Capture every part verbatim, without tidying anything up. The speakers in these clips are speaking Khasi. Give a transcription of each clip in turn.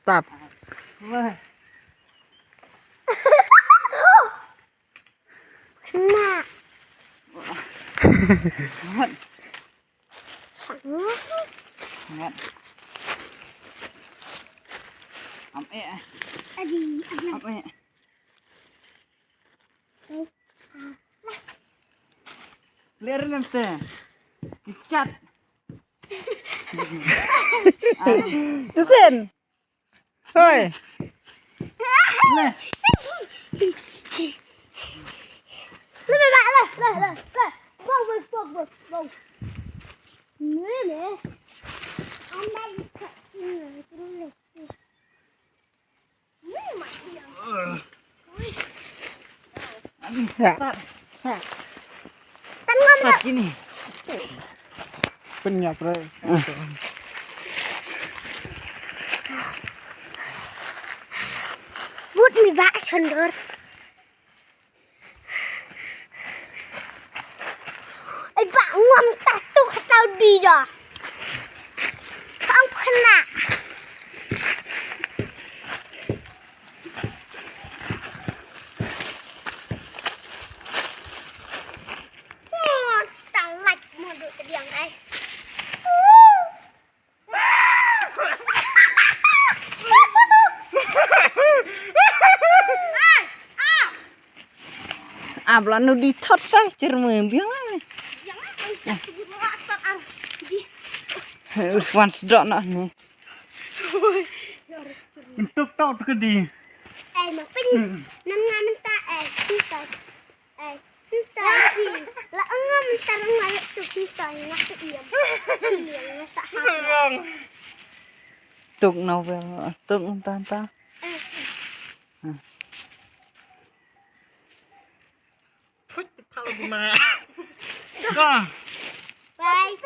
Start. Wah. Kena. Ngat. Sangat. Ngat. Am eh. Adi, adi. Am eh. Ler lem te. Chat. Tusin. Hoi. Le. Le, le, le, le, le, le. Bong, bong, bong, bong, bong. Le, le. Ani, ya. Sat. Ha. Sat kini. Penyap, bro. But ni ba sendor. Ai ba ngam ta tu ka tau di da. Kang kena. Oh, ta lak mo du ke diang ai. Ah, bla nu di thot sai cer me biang ai. Us wan sdok na ni. Untuk tau tu ke di. Eh, ma pin. Nam nga mynta eh, pin. Ai, mynta ji. La nga mynta nga ïa tuk mynta nga sa ïam. Sini nga sa ha. Tuk novel, tuk mynta mynta. Eh. Put pala guna. Ka. Bye.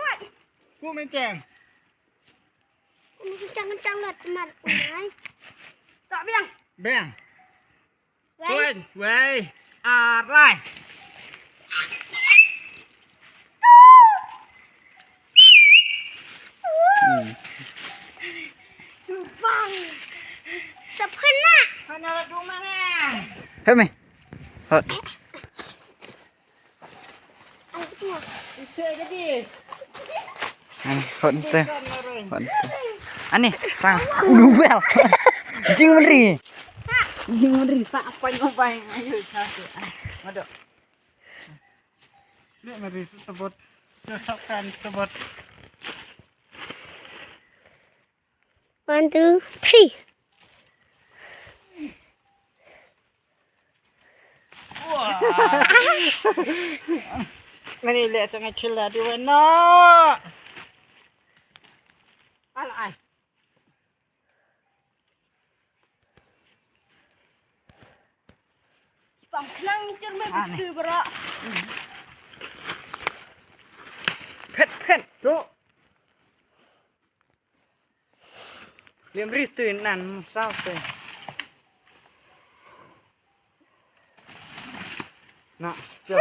Ku menceng. Ini kencang-kencang lah teman. Ai. Tak biang. Biang. Wei. Wei. Ar lai. Tubang. Sapena. Hana la dumang eh. Hemi. Hot. Ani, hot nte. Hot nte. Ani, sa. Ulu bel. Jing meri. Jing meri, sa apa nyobai. Ayo, sa. Madok. Ni meri, sebut. Cocokkan, sebut. One, two, three. Mani le sa nga chila di weno. Ala ai. Pang khnang ni chur me bistu bra. Phet phet. Tu. Liam ri tu nan sa tu. Na, jom.